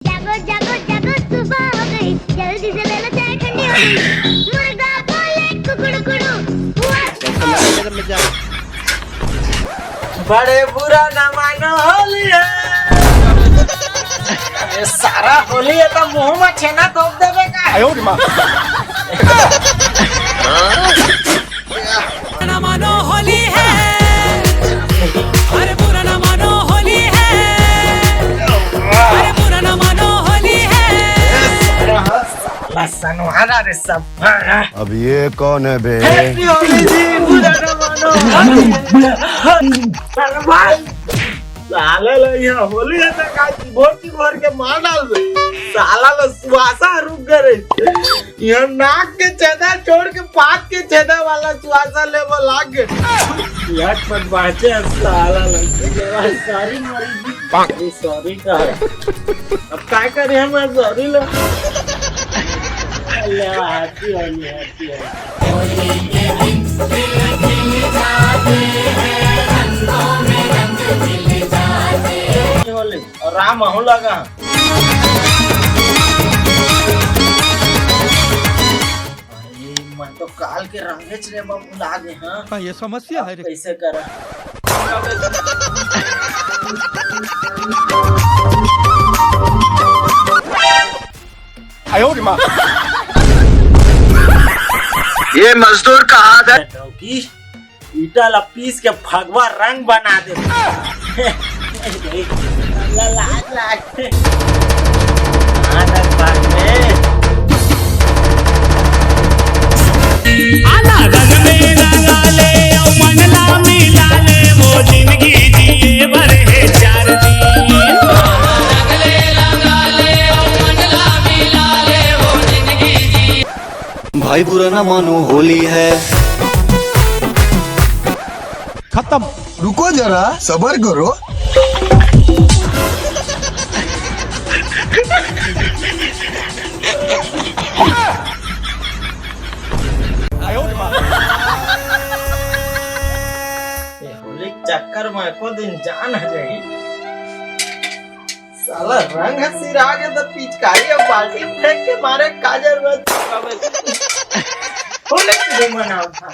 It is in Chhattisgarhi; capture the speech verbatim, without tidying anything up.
जागो जागो जागो, सुबह हो गई, जल्दी से ले लो चाय, ठंडी हो गई। मुर्गा बोले कुकड़ू कुड़ू, हुआ। बड़े बुरा ना मानो, होली है। अरे सारा होली है तो मुंह में छेना थोप देबे का? आयो रे माँ। ना मानो, होली है। अरे बुरा ना मानो, होली है। अरे बुरा ना मानो, होली है। बस सनवारा रे सब। अब ये कौन है बे? Happy होली जी, बुरा ना मानो। अरे भाई, साला ला यहाँ होली है तो का भोर की भोर के मार डाल दे। साला ला सुवासा रुक गए। यहाँ नाक के छेदा छोड़ के पात के छेदा वाला सुवासा लेवल लाग गए। यार मत बाचे, साला ला। सॉरी मरी जी। सॉरी का है? अब काय करे हम सॉरी ला। ले, happy होली, happy होली। होली। और राम हो लगा। अरे, मैं तो काल के रंगेच रे बाबू लागे, हाँ? हाँ, ये समस्या है रे। कैसे करा? आयो रे माँ। ये मजदूर का हाथ है। डौकी, ईटा ला पीस के भगवा रंग बना दे। ला लाज लाग। हाँ, रंग भाग में। आला रंग में रंगा ले, ओ मन ला मिला ले, वो जिंदगी जिए भर है चार दिन। भाई बुरा ना मानो, होली है। खत्म। रुको जरा, सबर करो। ये होली के चक्कर में एको दिन जान आ जाही। साला रंग ह सिरा गे त पिचकारी अउ बाल्टी फेंक के मारे का जरूरत। होली के दिन मनाओ था।